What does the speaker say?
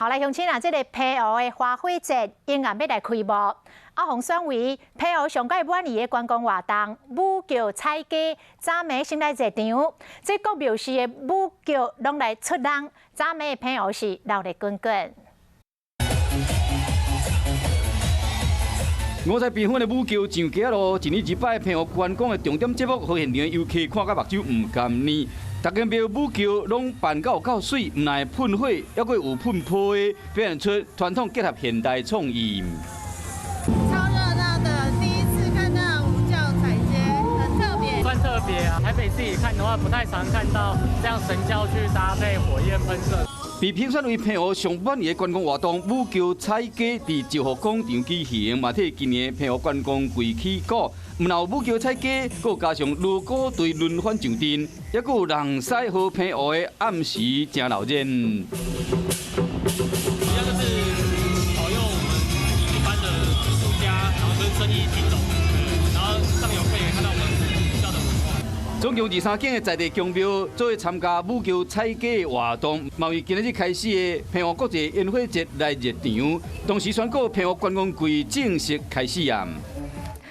好來，鄉親啊，這个澎湖的花火節永遠欲來開幕，啊，予選為澎湖上蓋滿意的觀光活動，舞轎踩街，昨暝先來熱場，這各廟市的舞轎攏來出動，昨暝的澎湖市鬧熱滾滾。五彩繽紛的舞轎上街路，一年一擺澎湖觀光的重點節目，予現場的遊客看甲目睭毋甘願。逐間廟舞轎攏扮到有夠媠，毋但會噴火，猶閣有噴泡的，表現出傳統結合現代創意。超熱鬧的，第一次看到舞轎踩街，很特別。算特別啊！台北自己看的話，不太常看到這樣神轎去搭配火焰噴射。被評選為澎湖上滿意的觀光活動，舞轎踩街佇石滬廣場舉行，嘛替今年澎湖觀光季起鼓。毋但有舞轎踩街，閣加上鑼鼓隊輪番上陣，猶閣有人獅號澎湖的暗時誠鬧熱。主要就是保佑我們一般的藝術家，然後跟生意興隆，然後讓遊客也看到我們佛教的文化。總共23間的在地宮廟做伙參加舞轎踩街活動，嘛為今仔日開始的澎湖國際煙火節來熱場，同時宣告澎湖觀光季正式開始啊！